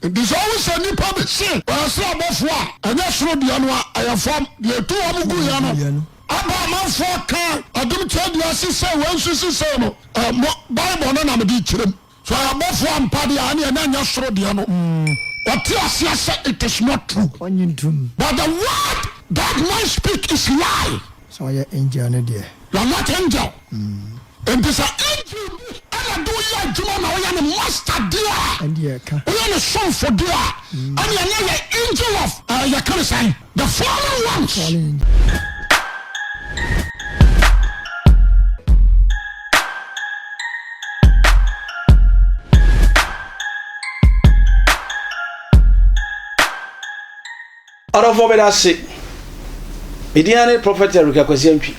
Nti sɛ wohu sɛ nnipa bi se wɔyɛ soro abɔfoɔ a, ɛnyɛ soro deɛ no a, ɛyɛ fam deɛ ɛtu wɔn guiɛ no. Aba amanfoɔ ka adom kyerɛdua se sei, wei nso se sei no, mo Bible no na mede rekyerɛ mu. Sɛ ɔyɛ abɔfoɔ ampa deɛ a, ɛneɛ na ɛnyɛ soro deɛ no. Ɔte aseɛ sɛ it is not true. Ɔnnye ntom. But the word that man speak is lie. Sɛ ɔyɛ angel no deɛ. You are not angel. Enti sɛ angel bi na de wo yɛ adwuma na woyɛ ne master deɛ a, Ɛndeɛ ɛka. woyɛ ne somfo deɛ a, ɛnneɛ na yɛ angel of eh, yɛka ne sɛn? The fallen ones. Fallen angel. Ɔdɔfoɔ meda ase. Me din ara ne Prophet Eric Akwasi Antwi.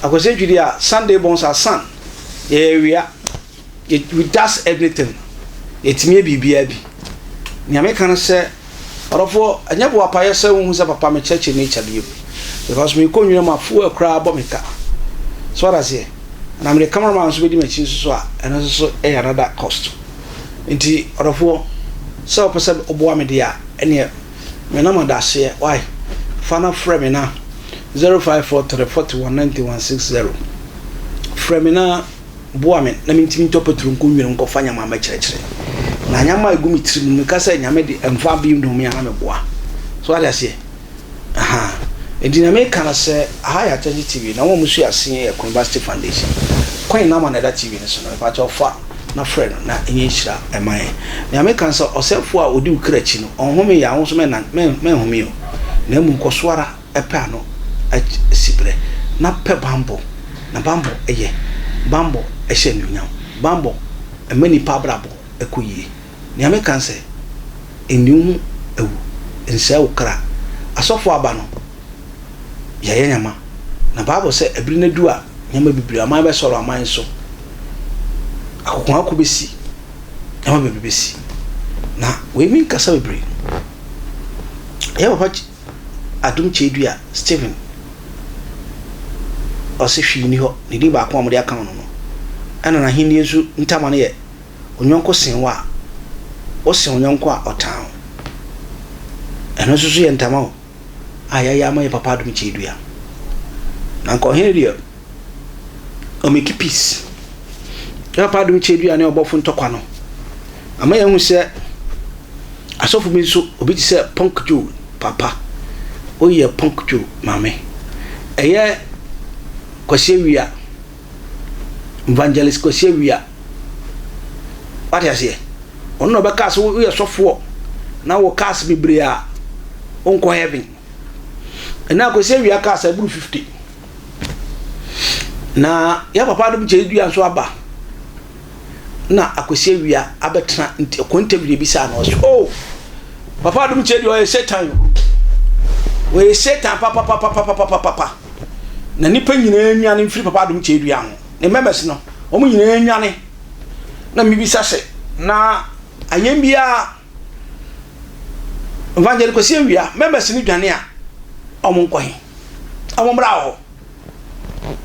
Akwasi Antwi deɛ a Sunday born are sun. Yɛyɛ awia. Yɛ we does everything. Yɛtumi yɛ biribiara bi. Nea meka no sɛ ɔdɔfoɔ ɛnyɛ boapayɛ sɛ wohu sɛ papa me kyerɛkyerɛ nature bio. Because mekɔ nwura mu a fuel koraa bɔ me ka. So wate aseɛ? Na mede cameraman nso bɛdi m'akyi nso so a ɛno nso so ɛyɛ another cost. Nti ɔdɔfoɔ sɛ wopɛ sɛ woboa me deɛ a ɛneɛ me number da aseɛ wai fa na frɛ me na 0543 41 91 60 frɛ me na boa me na mentumi ntɔ petro nkɔ nwura nkɔfa nyama mɛkyerɛkyerɛ na nyama a ɛgu me tirim no meka sɛ nyame de ɛmfa bi nnome a na meboa so wate aseɛ. Ahaa nti nea meka no sɛ aha yɛ Atɛgye TV na wɔn a wɔsua aseɛ yɛ Queen Foundation. Queen number na ɛda TV no so no mepakyɛw fa na frɛ no na ɛnyɛ nhyira ɛma yɛn. Nea meka no sɛ ɔsɛefoɔ a ɔdi wo kra akyi no ɔnhome yɛ a wo nso mɛnhome o na mmom kɔ so ara pɛ ano siberɛ na pɛ banbɔ na banbɔ yɛ banbɔ hyɛ anuonyam banbɔ ɛma nipa abrabɔ ɛkɔ yie. Nea meka ne sɛ, nni wo ho awu, nsɛe wo kra. Asɔfo aba no, yɛayɛ nyama. Na Bible sɛ ɛbere no adu a, nneɛma bebree, aman bɛsɔre aman so, akokoakoko besi, nneɛma bebree besi. Na wei menkasa bebree. Yɛ papa Adom Kyedua Stephen, ɔse hwee nni hɔ, ne din baako a wɔde aka no no, ɛna n'ahenni nso ntama no yɛ Wo yɔnko sen wo a, wosen wo yɔnko a ɔtan wo. Ɛno nso so yɛ ntama o, a yɛayɛ ama yɛ papa adom kyɛdua. Na nka ɔhene deɛ, ɔmeki peace. Yɛ papa adom kyɛdua ne ɔbɔfo ntɔkwa no, ama yɛahu sɛ asɔfo bi nso, obi te sɛ Punk Joe papa, woyɛ Punk Joe maame. Ɛyɛ Kwasi Awia. Evangelist Kwasi Awia. Wate aseɛ? Ɔno na ɔbɛka sɛ woyɛ sɔfoɔ na wɔ cars bebree a wonkɔ heaven. Ɛna Kwasi Awia cars aburu 50. Na yɛ papa adom kyɛ dua nso aba. Na Akwasi Awia abɛtena nti ɔkɔ interview bi saa na ɔsɛ oh papa adom kyɛ dua ɔyɛ satan o. Ɔyɛ satan papapapapapapa. Na nnipa nyinaa nwane mfiri papa adom kyɛdua ho. Ne members no, wɔn nyinaa nwane. Na mebisa sɛ, na ayɛn biara Evangelist Kwasi Awia, members no dwane a, wɔn nkɔ he? Wɔn mmra hɔ.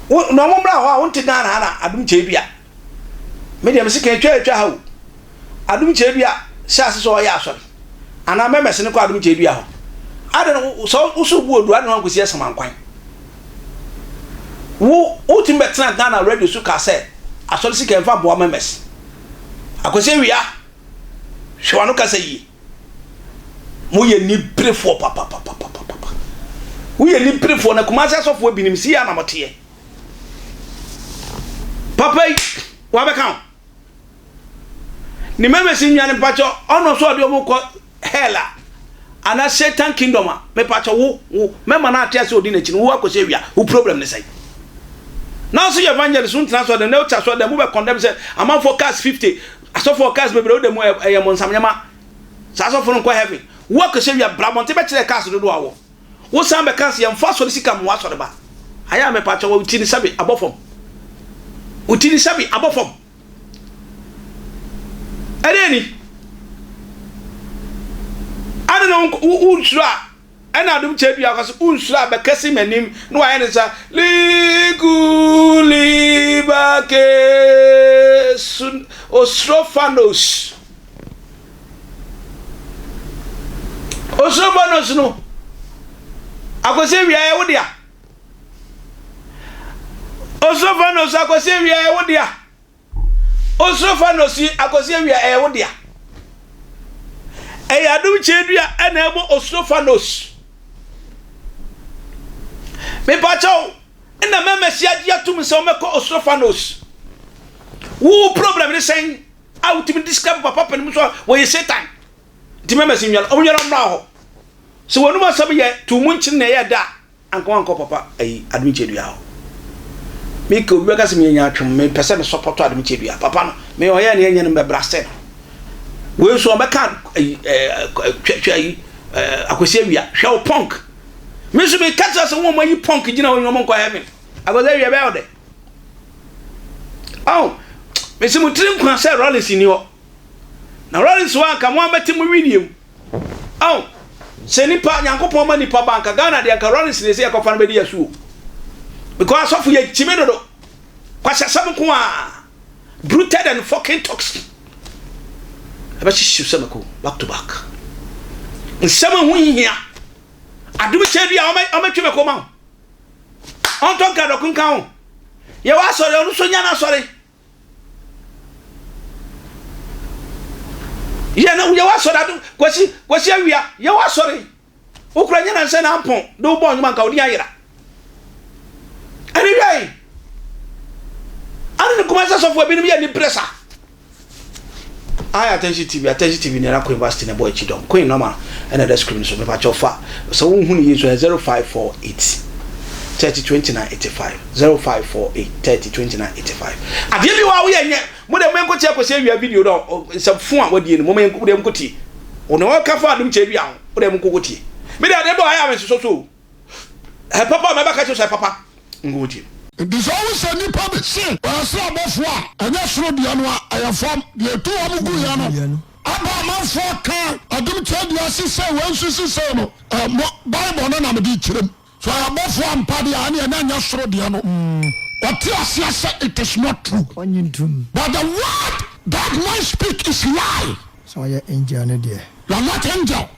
Wo, na wɔn mmra hɔ a, wonte Ghana ha na adom kyɛdua. Me deɛ mese kan atwa atwa ha o. Adom Kyerɛdua hyɛ ase sɛ ɔyɛ asɔre anaa members no kɔ Adom Kyerɛdua hɔ. Adɛn na sɛ wo so bu odu adɛn na wankosi Asamankwan? Wo wotumi bɛtena Ghana radio so kaa sɛ asɔre sika mfa boa members. Akwasi Awia hwɛ w'ano kasa yie. Moyɛ niberefoɔ papapapapapa. Woyɛ niberefoɔ na Kumasi asɔfoɔ binom si yɛ a na moteɛ. Papa yi wabɛka ho. Ne members nnuane mpakyɛ ɔno so ɔde ɔmo kɔ hell a anaa satan kingdom a mepakyɛ wo wo mɛma no ate ase odi n'akyi no wo akɔhyɛ wia wo problem ne sɛn na nso yɛ evangelist wo ntena so dɛm na wote aso dɛm wobɛ condemn sɛ amanfoɔ cars 50 asɔfoɔ cars bebree wo dɛm ɛyɛ mo nsam nyɛma saa asɔfo no nkɔ heaven wo akɔhyɛ wia bra bɔnte bɛkyerɛ cars dodoɔ awɔ Wo san bɛka se yɛmfa asɔre sika mmoa asɔre ba. Ayɛ a mepakyɛw wo ti no sɛbe abɔ fam. Wo ti no sɛbe abɔ fam. Ɛdɛn ni? Ade na wo nsuro a ɛna adom kyɛ dua kɔ so wo nsuro a bɛkɛse m'anim na wayɛ ne nsa ligu libake osrofanos. Ostrofanos no, Akwasi Awia ɛyɛ wo dea. Ostrofanos, Akwasi Awia ɛyɛ wo dea. Ostrofanos yi, Akwasi Awia ɛyɛ wo dea. Ɛyɛ adom kyɛdua ɛna ɛbɔ Ostrofanos. Mepakyɛw, ɛna mɛmɛsi agye atum sɛ wɔmɛkɔ Ostrofanos. Wo problem ne sɛn a wotumi describe papa panin so a wɔyɛ Satan. Nti mɛmɛsi nwa no, ɔmo nwa no mmra hɔ. Sɛ wɔnum asɛm yɛ to mu nkyene na ɛyɛ da a, anka wankɔ papa ayi adom kyɛdua hɔ. Meka obi bɛka sɛ meyɛ nyaatwom, mepɛ sɛ mesɔpɔtɔ adom kyɛdua. Papa no, me ɔyɛ ne ɛnyɛ no mɛbrasɛ no. Wei nso ɔbɛka ayi ɛɛ hwɛ hwɛ ayi ɛɛ akwasi awia hwɛ wo pɔnk. Me nso meka kyerɛ sɛ wɔn ayi pɔnk gyina hɔ nyɛ wɔn nkɔ heaven. Akwasi awia bɛyɛ ɔdɛ. Ɔn, mesi mo tiri nkwa sɛ Rollins ni hɔ. Na Rollins wɔ anka mo abɛte mo wedeɛ mu. Ɔn, sɛ nipa, Nyankopɔn ma nipa ba anka Ghana deɛ anka Rollins na ɛsɛ yɛkɔfa no bɛdi yɛ so o. Because asɔfo yɛ kyimi dodo. Kwahyɛsɛm nko a. Bruted and fucking toxic. Ɛbɛhyehyew sɛ mako back to back. Nsɛm a ɛho nhia. Adom kyɛ bi a ɔmɛtwe mako ma wo. Ɔntɔ nkradɔko nka ho. Yɛwɔ asɔre, ɔno nso nya n'asɔre. Yɛ na yɛwɔ asɔre ado kwasi kwasi awia yɛwɔ asɔre. Wokura nyɛ nansɛ na ampɔn de wobɔ nnwuma nka wodi ayera. Ɛne wiai. Ane ne kuma sɛ sɔfo ebinom yɛ nibrɛ sa. Aye Attention TV, Attention TV nea na Queen Vasti na ɛbɔ akyi dɔm. Queen nɔma ɛna ɛda screen so. Mepa kyɛw fa. Sɛ wonhu no yie nso ɛyɛ 0548 30 29 85 0548 30 29 85. Adeɛ bi wɔ a woyɛ nyɛ mo deɛ mo yɛnkɔ tie akɔsi awia video no nsɛm fo a wadie no mo mo deɛ mo tie. Wɔn a wɔka fa adom kyɛ awia ho mo deɛ mo nkɔ tie. Me deɛ adeɛ bɔ ayɛ a me nsosɔ so o. Ɛ papa a mɛbɛka kyerɛ sɛ papa nkɔ tie. Enti sɛ wohu sɛ nnipa bi se wɔyɛ soro abɔfoɔ a, ɛnyɛ soro deɛ no a, ɛyɛ fam deɛ ɛtu wɔn guiɛ no. Aba amanfoɔ ka adom kyerɛdua se sei, wei nso se sei no, mo Bible no na mede rekyerɛ mu. Sɛ ɔyɛ abɔfoɔ ampa deɛ a, ɛneɛ na ɛnyɛ soro deɛ no. Ɔte aseɛ sɛ it is not true. Ɔnnye ntom. But the word that man speak is lie. Sɛ ɔyɛ angel no deɛ. You are not angel.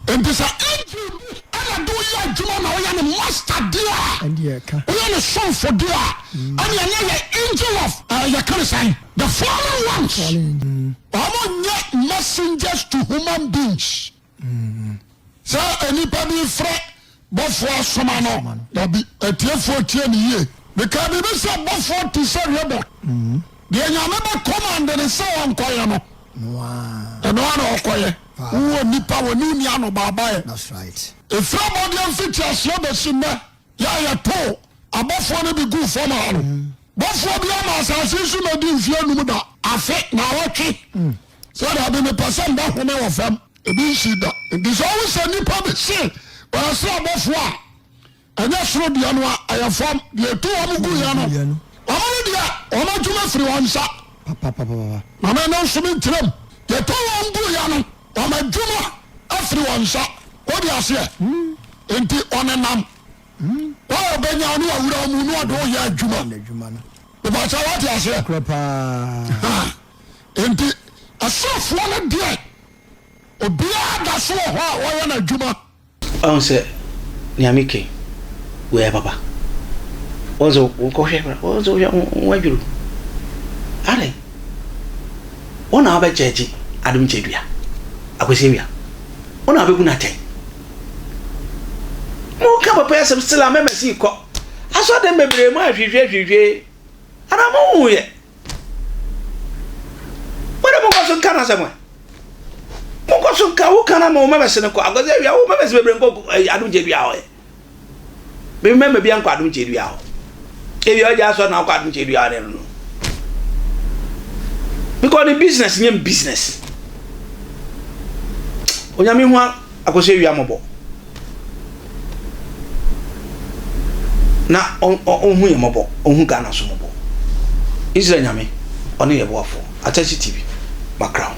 Enti sɛ angel bi na de wo yɛ adwuma na woyɛ ne master deɛ a, woyɛ ne somfo deɛ a, ɛnneɛ na yɛ angel of eh, yɛka ne sɛn? The fallen ones. Wɔn nyɛ messengers to human beings. Sɛ nnipa bi frɛ bɔfoɔ asoma no, dabi, atiefoɔ tie ne yie. Mekaa biribi sɛ bɔfoɔ te sɛ robot. Deɛ Nyame bɛ command no sɛ ɔnkɔyɛ no, ɛno ara na ɔkɔyɛ. Wowɔ nnipa wɔne wo nni anobaabaeɛ. Ɛfiri abɔdeɛ mfitiaseɛ bɛsi nnɛ, yɛ a yɛtoo abɔfoɔ no bi guu fam ha no, bɔfoɔ biara ma asase yi so mmɛdi mfeɛ num da, afe, naawɔtwe. Sɛ daabi, mepɛ sɛ mbɛhome wɔ fam. Ebi nsii da. Nti sɛ wohu sɛ nnipa bi se wɔyɛ soro abɔfoɔ a, Ɛnyɛ soro deɛ no a, ɛyɛ fam deɛ ɛtu wɔn guiɛ no. Wɔn no deɛ, wɔn adwuma firi wɔn nsa. Na me no nso menkyerɛ mu. Deɛ ɛtu wɔn guiɛ no, wɔn adwuma afiri wɔn nsa. Wode aseɛ? Enti ɔnenam. Wɔn a ɔbɛnya wo ne wawura mu na ɔde wo yɛ adwuma. Mepakyɛ wate aseɛ? Enti asorofoɔ no deɛ, obiara da so wɔ hɔ a ɔyɛ n'adwuma. Wahu sɛ nea meka yi, wei yɛ papa. Wahu sɛ wokɔhwɛ bra, wahu sɛ wohwɛ wo ho adwiri wo. Adɛn? Wo na wobɛgyɛgye adom kyɛdua, Akwasi Awia. Wo na wobɛbu no atɛn. Moka papa yi asɛm still a mɛmɛsi kɔ. Asɔdɛm bebree mu ahwehwɛ ahwehwɛ. Anaa mohu yɛ. Mo de monkɔ so nka n'asɛm ɛ. Monkɔ so nka wo ka na ma wo mɛmɛse no kɔ. Akɔsɛ awia wo mɛmɛse bebree nkɔ adom kyɛ dua hɔ ɛ. Me mɛmɛ bi ankɔ adom kyɛ dua hɔ. Ebi ɔgya asɔ na akɔ adom kyɛ dua hɔ ne no no. Because ne business nyɛ business. Onyame hu Akosua awia mmɔbɔ na ɔnhu yɛn mmɔbɔ, ɔnhu Ghana nso mmɔbɔ. Israel Nyame, ɔne yɛn boafoɔ. Atɛkye TV, makra wo.